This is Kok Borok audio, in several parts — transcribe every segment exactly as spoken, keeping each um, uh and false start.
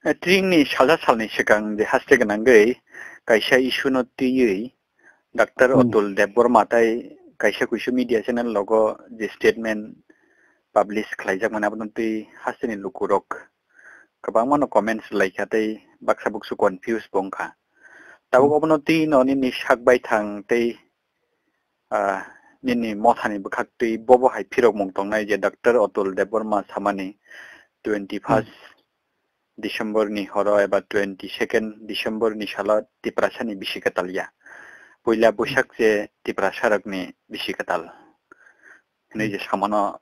Tringni salsa salni swkang je haste gwnangwi kaisa issue no twiwi Doctor Hmm. Atul Debbarma tai kaisa kuisu media channel logo je statement publish khlaijak mani abono twi hasteni lukurok kwbangma no comments laikha tei baksa buksu confuse bo wngkha. Tabuk Hmm. Abono twi no nini sak baithang tei ah, nini mothani bwkhak twi bobo hai phirokmung tongnai je Doctor Atul Debbarma samani twenty first December ni horo eba twenty second December ni salo Tiprasani bisi kwtal ya. Puila Buisak je Tiprasarokni bisi kwtal. Hwnwi je samano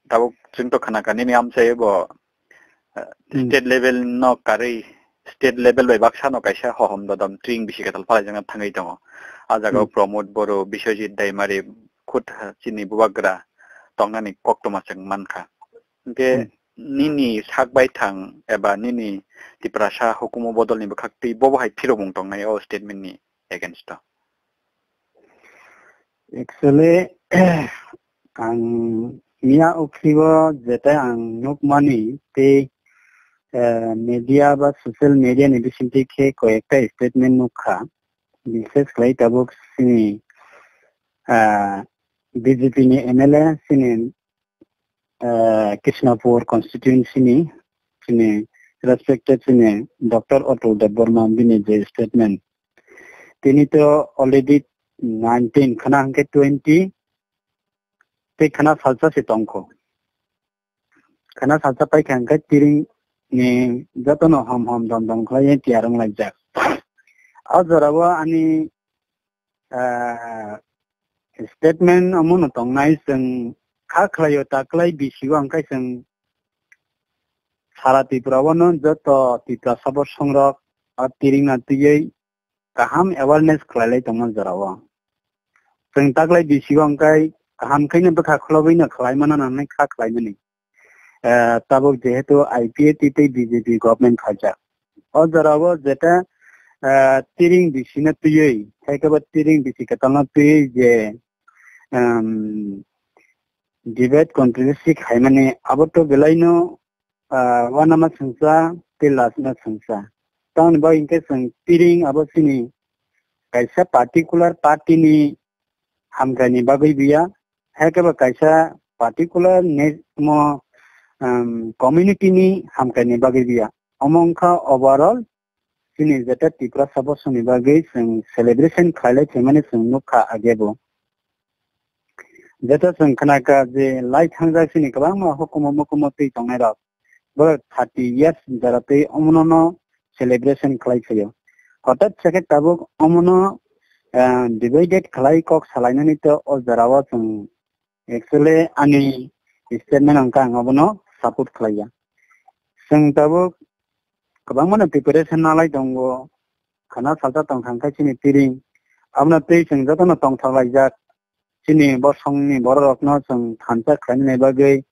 tabuk chwng to khana kha nini amchai bo, eh, Hmm. State level no karwi, state level bai baksa no kaisa hohom dodom tring bisi kwtal phalaijakna thangwi tongo. A jagao Hmm. Pramod Boro, Biswajit Daimari, khut, eh, chini bubagra tongnani koktwma chwng mankha. Hwnkhe Hmm. Nini sak baithang eba nini Tiprasa hukumu bodolni bwkhak twi bobo hai phirokmung tongnai o statement ni against o? Actually, ang miya ukhribo jetai ang nukmani tei, eh, media ba social media ni bisingtwi khe koyekta statement nukha. Bishes khlai tabuk sini, ah, B J P ni M L A sini, ah, Krishnapur constituency ni sini respected sini Doctor Atul Debbarma bini je statement. Tini to already nineteen khana hwnkhe twenty tei khana salsa se tongkho. Khana salsa paikha hwnkhe tiring ni jotono hom hom dom dom khlaiwi tiyar wnglaijak. O jorao ani, ah, statement omono tongnai, chwng kha khlaio taklai bisio hwnkhe chwng sara Tripura o no joto Tiprasa bosongrok o tiring no twiwi kaham awareness khlailai tongma jorao. Chwng taklai bisio hwnkhe kaham khaino bwkha khulogwino khlai mano nangnai kha khlaimani. Eh, tabuk jehetu I P A T tei B J P government phaijak. O jorao jeta, eh, tiring bisino twiwi, haikhe bo tiring bisi kwtalno twiwi je, em, debate controversy khaimani abo to belaino ah, uanama sengsa tei lachima sengsa. Tamoni bagwi hwnkhe chwng tiring abo chini kaisa particular party ni hamkraini bagwi biya, haikhe bo kaisa particular ne-, mo, um, community ni hamkraini bagwi biya. Omo wngkha overall chini jeta Tiprasa bosongni bagwi chwng celebration khlailai phaimani chwng nukha agebo. Jeta chwng khnakha je lai thangjak chini kwbangma hukumu mukumu twi tongnairok. Borok thirty years jora twi omono no celebration khlai phaio. Hotat se khe tabuk omono, ah, divided khlai kok salainani to o jorao chwng actually ani statement wngkha ang obono support khlaiya. Chwng tabuk kwbangmano preparation nalai tongo, khana salsa tongthang khe chini tiring. Abono twi chwng jotono tongthok laijak. Chini bosongni bororokno chwng thansa khlainani bagwi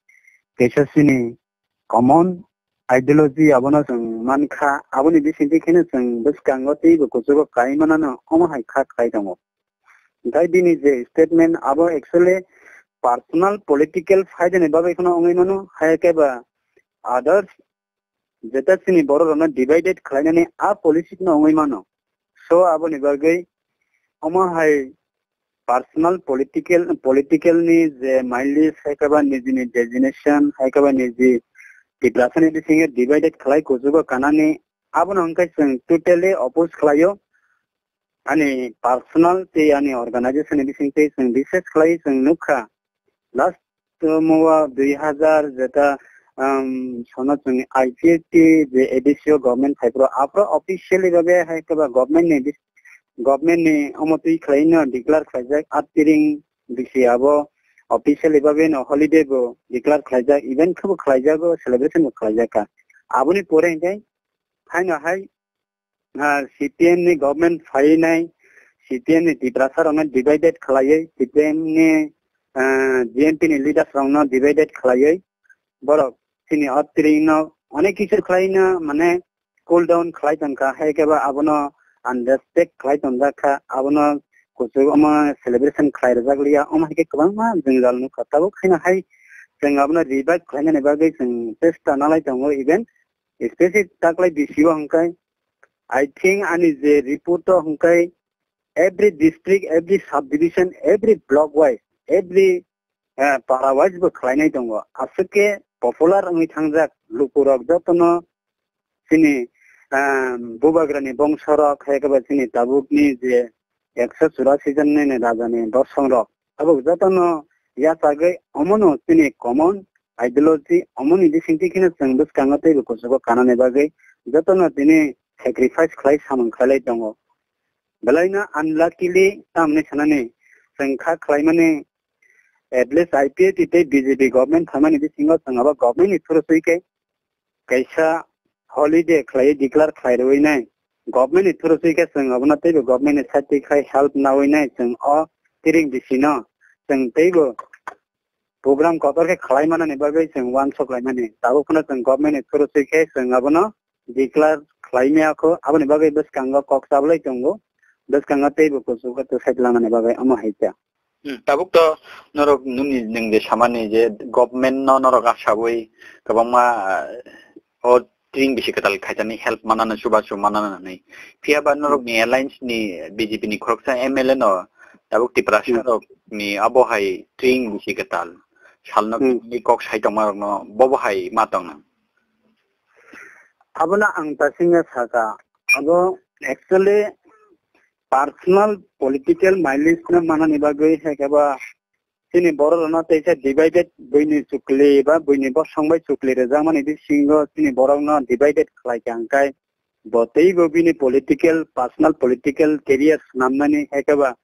kaisa chini common ideology abono chwng mankha. Aboni bisingtwi kheno chwng bwskango teibo kuchugo kai manano omo hai kha khlai tongo. Hwnkhe bini je statement abo actually personal political phaidani bagwi kheno wngwi mano, hai khe ba others jeta chini bororokno divided khlainani a policy no wngwi mano. So aboni bagwi omo hai personal political, political ni je mileage hai khe ba nijini designation hai khe ba niji Tiprasani bisingo divided khlai kuchugo kanani abono hwnkhe chwng totally oppose khlaio. Ani personal tei ani organization ni bisingtwi chwng bises khlai chwng nukha. Last, uh, mua dui hazar jeta, um, sono chwng I P F T je A D C o government phaiphuru aphuru officially babe hai khe ba government ni bis-, government ni omo twi khlaino declare khlaijak, a tiring bisi abo officially babe no holiday bo declare khlaijak, event khe bo khlaijago, celebration bo khlaijakha. Aboni pore hwnkhe haino hai ah, C P M ni government phainai, C P M ni Tiprasa rokno divided khlaiwi, C P M ni, ah, G M P ni leaders rokno divided khlaiwi, borok chini o tiring no onek kisu khlaino, mane, cool down khlai tongkha, hai khe ba abono unrespect khlai tongjak kha, abono kuchuk omo celebration khlai rwjak liya, omo hai khe kwbangma jwngjal nukha. Tabuk haino hai chwng abono revive khlainani bagwi chwng chesta nalai tongo, even Especially taklai B C O hwnkhe, I think ani je report o hwnkhe every district, every subdivision, every block wise, every, eh, para wise bo khlainai tongo. Aswk khe popular wngwi thangjak lukurok jotono chini, ah, bubagrani bongsorok, hai khe ba chini tabukni je ekso churasi jon nini rajani bosongrok, tabuk jotono yachagwi omono chini common ideology, omoni bisingtwi kheno chwng bwskango teibo kuchugo kanani bagwi jotono tini sacrifice khlai samung khlailai tongo. Belaino unluckily tamni sanani chwng kha khlaimani, at least I P F T tei B J P government phaimani bisingo chwng abo government ni through swi khe kaisa holiday khlai declare khlai rwui nai. Government ni through swi khe chwng abono teibo government ni side twi khai help naui nai chwng o tiring bisino chwng teibo program kotor khe khlai manani bagwi chwng uansuk laimani. Tabuk phano chwng government ni through swi khe chwng abono declare khlai maya kho, aboni bagwi bwskango kok chablai tongo, bwskango teibo kuchugo twsai lamani bagwi omo hai khe. Hmm, tabuk to norok nini nwng je samani je government no norok asawi kwbangma, ah, o tring bisi kwtal khaitani help manana chubachu manana nai. Phiya ba norok ni alliance ni B J P ni khoroksa M L A no tabuk Tiprasa Hmm. rok ni abo hai tring bisi kwtal salno Hmm. ni kok sai tongma rok no bobo hai ma tong nang. Abono ang tasingya saka, abo actually personal political mileage no manani bagwi hai khe ba chini borok rokno teisa divided buini chukli ba buini bosong bai chukli rwjakmani bisingo chini borokno divided khlai kha hwnkhe bo teibo bini political, personal political career swnamnani hai khe ba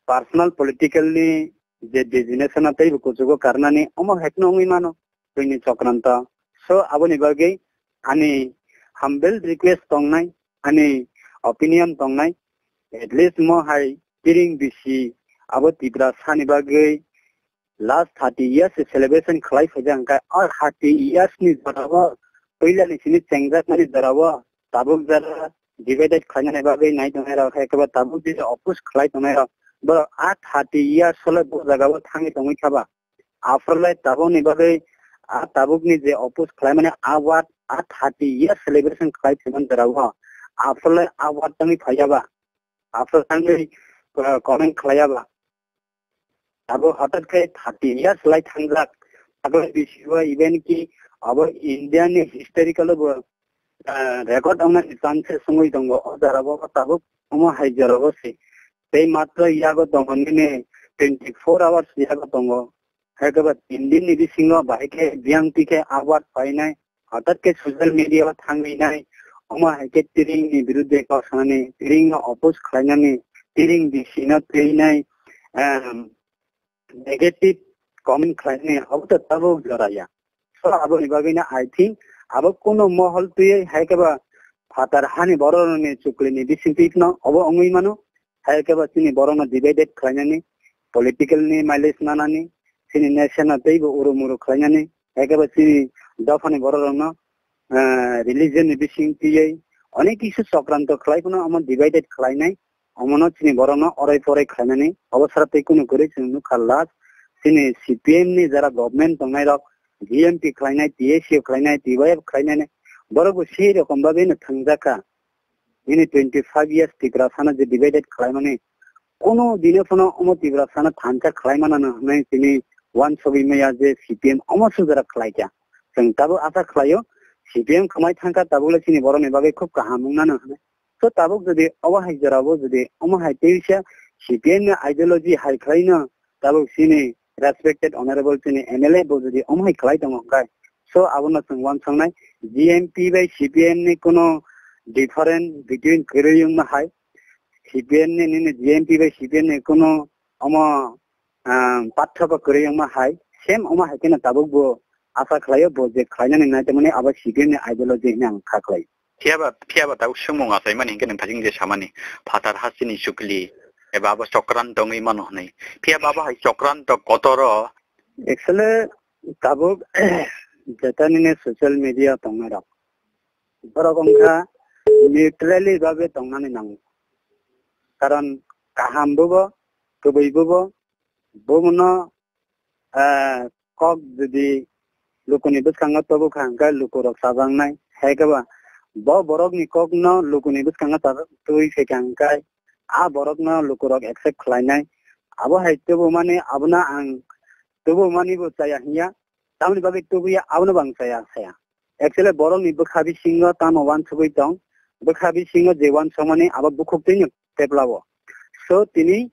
personal political ni je designation no teibo kuchugo karnani omo hai kheno wngwi mano. Buini chokranto. So, aboni bagwi ani humble request tongnai, ani opinion tongnai, at least mo hai tiring bisi abo Tiprasa ni bagwi last thirty years se celebration khlai phaijak hwnkhe, o thirty years ni jorao puila ni sini chengjakmani jorao tabuk jora divided khlainani bagwi nai tongnai rok, hai khe bo tabuk je oppose khlai tongnai rok, borok a thirty years sole bo jagao thangwi tongwi kha ba. Aphuru le tabukni bagwi, a tabukni je oppose khlaimani a word, a thirty years celebration khlai phaimani jorao, aphuru le a word tangwi phaiya ba, aphuru tangwi, uh, comment khlaiya ba. Tabuk hothat khe thirty years lai thangjak, tabuk bisingo even ki abo India ni historical bo, uh, record wngnani chance wngwi tongo. O jorao bo tabuk omo hai jorao se. Tei matro yago tongo nini twenty four hours yago tongo. Hai khe ba tin din ni bisingo bahai khe biyang twi khe award painai, hothat khe social media o thangwi nai, omo hai khe tiring ni birudde kok sanani, tiring no oppose khlainani, tiring bisi no twinai, em, negative comment khlainani, abo to tabuk jora ya. So, aboni bagwi no I think abo kuno mohol twi hai khe ba phatar hani borok ni chukli ni bising twi no obo wngwi mano. Hai khe ba chini borok no divided khlainani, political ni mileage nanani, chini nation no teibo uru muru khlainani, hai khe ba chini dopha ni borok rok no, ah, religion ni bising twi onek kisu chokranto khlai phano omo divided khlainai, omo no chini borok no orai porai khlainani, obo sara tei kunu kwrwi chwng nukha last chini C P M ni jara government tongnai rok, G M P khlainai, T S U khlainai, T Y F khlainai, borok bo sei rokom bagwi no thangjakha. Nini twenty five years Tiprasa no je divided khlaimani, kono dine phano omo Tiprasa no thansa khlaimana no hwnwi tini uansugwi maya je C P M omo sujara khlaikha. Chwng tabuk asa khlaio, C P M kwmai thangkha tabuk le chini borok ni bagwi khub kaham wngna no hwnwi. So tabuk jodi obo hai jora bo jodi omo hai teisa C P M ni ideology hai khlaino tabuk chini respected honorable chini M L A bo jodi omo hai khlai tongo hwnkhe, so abono chwng uansugnai G M P bai C P M ni kuno different between kwrwi wngma hai, C P M ni nini G M P bai C P M ni kuno omo, ah, pathoko kwrwi wngma hai, same omo hai kheno tabuk bo asa khlaio, bo je khlainani nai tongmani abo C P M ni ideology hinwi ang kha khlai. Phiya ba, phiya ba tabuk swngmung achaimani hinkhe nwng thajing je samani, phatar hasteni chukli, eba abo chokranto wngwi mano hwnwi. Phiya ba abo hai chokranto kotoro. Actually, tabuk jeta nini social media tongnai rok, borok wngkha neutrally bagwi tongnani nango. Karon kaham bubo, kwbwi bubo, bubono, ah, kok jodi lukuni bwskango tobo kha hwnkhe lukurok chajaknai. Hai khe ba bo borokni kokno lukuni bwskango chajak twi phaikha hwnkhe a borokno lukurok accept khlainai. Abo hai tubumani abono ang tubumani bo chaya hinya, tamoni bagwi tubuya abono bo ang chaya saya. Actually borokni bwkha bisingo tamo uansugwi tong, bwkha bisingo je uansukmani abo bukhuktwino teplao. So tini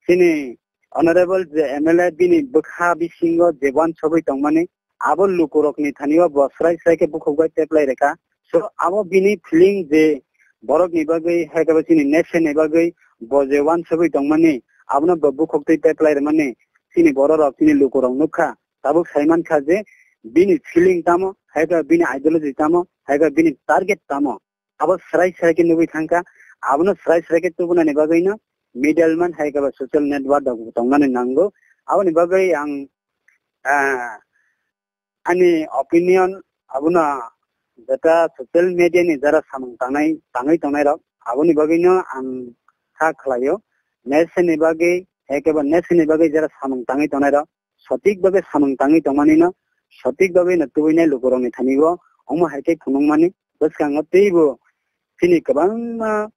chini Honorable je M L A bini bwkha bisingo je uansugwi tongmani abo lukurokni thani o bo srai srai khe bukhuk bai teplai rwkha. So abo bini feeling je borokni bagwi hai khe bo chini nation ni bagwi bo je uansugwi tongmani abono bo bukhuk twi teplai rwmani chini bororok chini lukurok nukha. Tabuk sai mankha je bini feeling tamo, hai khe bini ideology tamo, hai khe bini target tamo. Abo srai srai khe nugwi thangkha. Abono srai srai khe tubunani bagwino middleman hai khe ba social network rok tongnani nango. Aboni bagwi ang, ah, ani opinion abono jeta social media ni jara samung tangnai, tangwi tongnai rok aboni bagwino ang kha khlaio. Nation ni bagwi, hai khe ba nation ni bagwi jara samung tangwi tongnai rok sotik babe samung tangwi tongmani no sotik babe no tubui nai lukurok ni thani o omo hai khe phunukmani bwskango teibo chini kwbangma,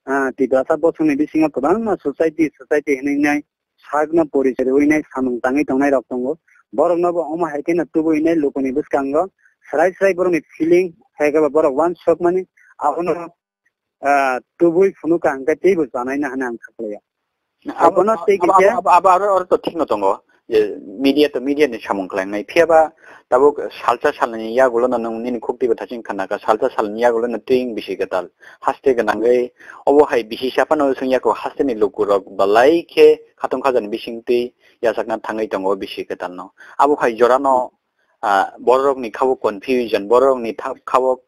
ah, Tiprasa bosongni bisingo kwbangma society, society hinwi nai sakno porichoi rwui nai samung tangwi tongnai rok tongo. Borok no bo omo hai khe no tubui nai lukuni bwskango srai srai borok ni feeling hai khe ba borok uansukmani abono, ah, tubui phunukha hwnkhe teibo chanaina hwnwi ang kha khlaio. Abono tei kisa abo, abo, abo, abo, abo to thikno tongo. Je media to media ni samung khlainai. Phiya ba tabuk salsa salni yagulo no nwng nini khuk twibo thaching khana ka salsa salni yagulo no twing bisi kwtal. Haste gwnangwi obo hai bisi sapa no swng yako haste ni lukurok balai khe khatung khajani bising twi yachakna thangwi tongo bisi kwtal no. Abo hai jora no, ah, bororok ni khabo confusion, bororok ni tha-, khabo,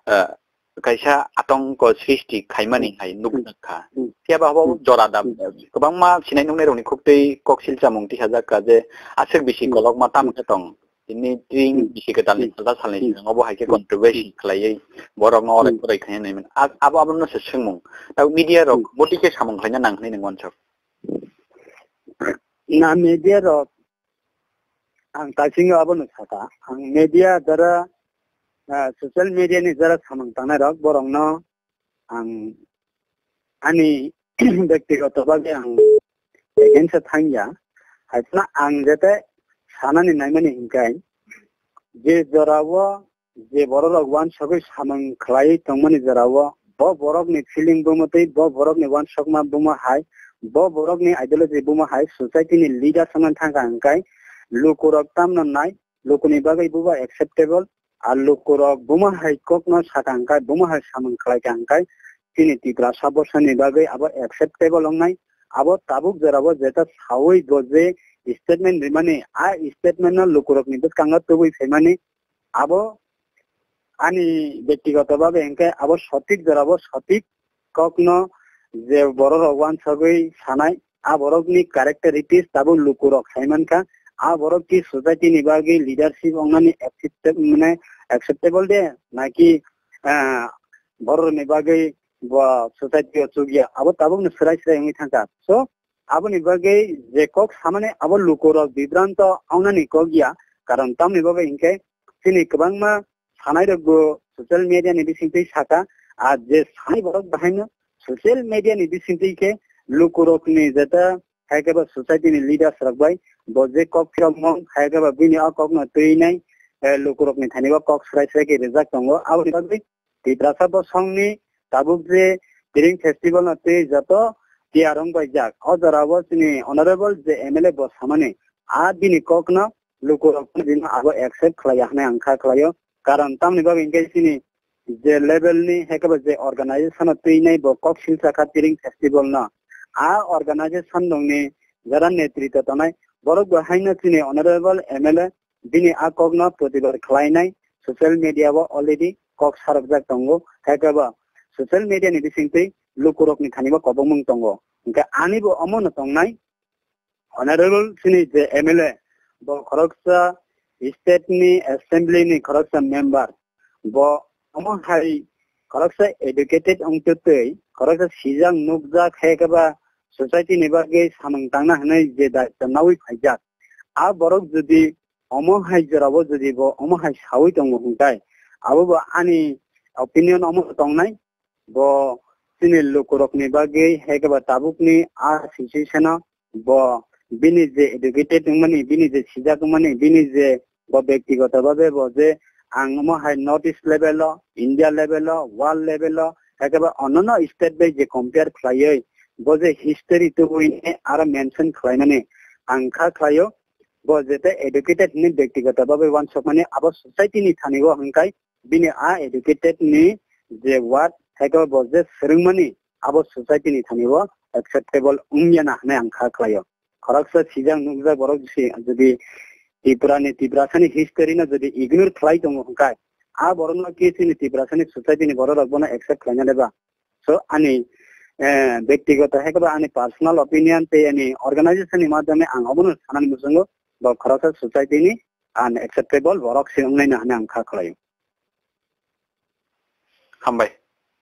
ah, kaisa atongko srishti khaimani hai nuknakha. Phiya ba abo jora da kwbangma sinai nuknai rokni khuktwi koksil chamung tisajak ka je aswk bisi kolokma tamo khe tong. Tini twing bisi kwtalni salta salni sinang obo hai khe controversy khlaiwi borokno orai korai khaina naimani. Abo abono se swngmung. Tabuk media rok boti khe samung khlaina nang hwnwi nang uansuk. Na media rok ang kaisingo abono saka. Ang media dara, ah, social media ni jara samung tangnai rok borokno ang ani bektigoto bagwi ang against thangya. Haikhe ang jete sanani naimani hinkai je jorao je bororok uansugwi samung khlaiwi tongmani jorao bo borokni feeling bumotwi, bo borokni uansukma bumo hai, bo borokni ideology bumo hai society ni leaders wngna thangkha hwnkhe lukurok tamno nai, lukuni bagwi bubo acceptable, a lukurok bumo hai kokno sakha hwnkhe, bumo hai samung khlaikha hwnkhe chini Tiprasa bosongni bagwi abo acceptable wngnai. Abo tabuk jorao jeta sawi bo je statement rimani, a statement no lukurokni bwskango tubui phaimani, abo ani bektigoto babe hwnkhe abo sotik jorabo sotik kokno je bororok uansugwi sanai, a borokni characteristics tabuk lukurok sai mankha, a borok ki society ni bagwi leadership wngnani acceptable, mane acceptable de, naki, ah, bororokni bagwi bo society o chukya, abo tabukno swrai swrai wngwi thangkha. So, aboni bagwi je kok samani abo lukurok bibranto wngnani kok ya, karon tamni bagwi hinkhe chini kwbangma sanai rok bo social media ni bisingtwi saka, a je sanai borok bahaino social media ni bisingtwi khe lukurokni jeta hai khe ba society ni leaders rok bai bo je kok phirokmung hai khe ba bini o kokno twi nai, eh, lukurokni thani bo kok swrai swrai khe rijak tongo. Aboni bagwi Tiprasa bosongni tabuk je Tiring Festival no twi joto tiyar wng baijak. O jorao chini Honorable je M L A bo samani, a bini kokno lukurok bini abo accept khlaiya hwnwi ang kha khlaio. Karon tamni bagwi hinkhe chini je level ni hai khe bo je organization no twi nai bo kok silsa kha Tiring Festival no. A organization rokni jara netritwo tongnai borok bo haino chini Honorable M L A bini a kokno protibad khlainai social media o already kok sarokjak tongo. Hai khe bo social media ni bisingtwi lukurokni thani bo kobongmung tongo. Hinkhe ani bo omono tongnai, Honorable chini je M L A bo khoroksa state ni assembly ni khoroksa member, bo omo hai khoroksa educated wngtwi twi khoroksa sijak nukjak hai khe ba society ni bagwi samung tangna hwnwi je daitw nawi phaijak. A borok jodi omo hai jorao jodi bo omo hai sawi tongo hwnkhe, Abo bo ani opinion omo tongnai, bo chini lukurokni bagwi, haikhe ba tabukni a situation-o bo bini je educated wngmani, bini je sijak wngmani, bini je bo bektigoto bhabe bo je ang omo hai North East level-o, India level-o, world level-o, haikhe ba onnono state bai je compare khlaiwi bo je history tubui aro mention khlaimani ang kha khlaio. Bo jete educated hinwi bektigoto bhabe uansukmani abo society-ni thani-o hwnkhai bini a educated ni je word, haikhe bo je swrwngmani abo society ni thani bo acceptable wngya na hinwi ang kha khlaio. Khoroksa sijak nukjak borok si, jodi Tripura ni, Tiprasa ni history no jodi ignore khlai tongo hwnkhai, a borok no ki chini Tiprasa ni society ni borok rok bono accept khlaina le ba? So ani, eh, bektigoto haikhe ba ani personal opinion tei ani organization ni madhyome ang obono sanani muchungo, bo khoroksa society ni unacceptable borok se wngnai na hinwi ang kha khlaio. Hambai.